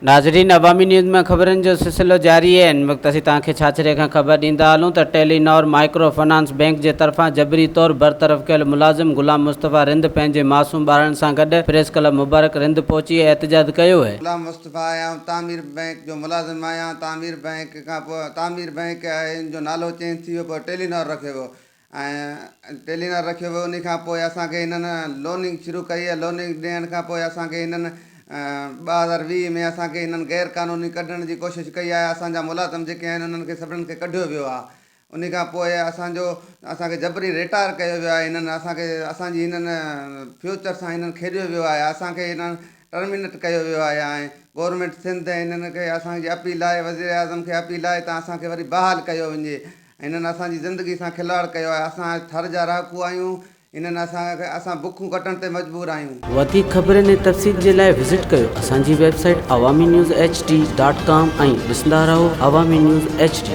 ناظرين عوامي نيوز ۾ خبرن جو سلسلو جاري آهي هن وقت اسين توهان کي ڇاڇري کان خبر ڏيندا هلون ته ٽيلينور مائيڪرو فنانس بئنڪ جي طرفان جبري طور برطرف ڪيل ملازم غلام مصطفيٰ رند پنهنجي معصوم ٻارڙن سان گڏ پريس ڪلب مبارڪ رند پهچي احتجاج ڪيو آهي. غلام مصطفيٰ آهي آئون تعمير بئنڪ جو ملازم آهيان تعمير بئنڪ کان پوء تعمير بئنڪ آهي ان جو نالو چينج ٿي ويو پوء ٽيلينور رکيو ويو ۽ ٽيلينر رکيو ويو انهي کان پوء اسان کي هنن لوننگ شروع ڪئي ۽ لوننگ ڏيڻ کان پوء اسان کي هنن 2020 ۾ اسان کي هنن غير قانوني ڪڍڻ جي ڪوشش ڪئي آهي اسان جا ملازم جيڪي آهن انهن کي سڀنن کي ڪڍيو ويو آهي انهي کان پوء اسان جو اسان کي جبري ريٽائر ڪيو ويو آهي هنن اسان کي اسان جي هنن فيوچر سان هنن کيڏيو ويو آهي اسان کي هنن ٽرمينٽ ڪيو ويو آهي ۽ گورنمينٽ سنڌ هنن کي اسان جي اپيل آهي وزيراعظم کي اپيل آهي ته اسان کي وري بحال ڪيو وڃي هنن اسان جي زندگي سان کلواڙ ڪيو آهي، اسان ٿر جا رهاڪو آهيون، هنن اسان کي اسان بکون ڪٽڻ تي مجبور آهيون. وڌيڪ خبرن ۽ تفصيل جي لاء وزٽ ڪيو اسان جي website Awami news H D dot com ۽ ڏسندا رهو عوامي نيوز ايڇ ڊي.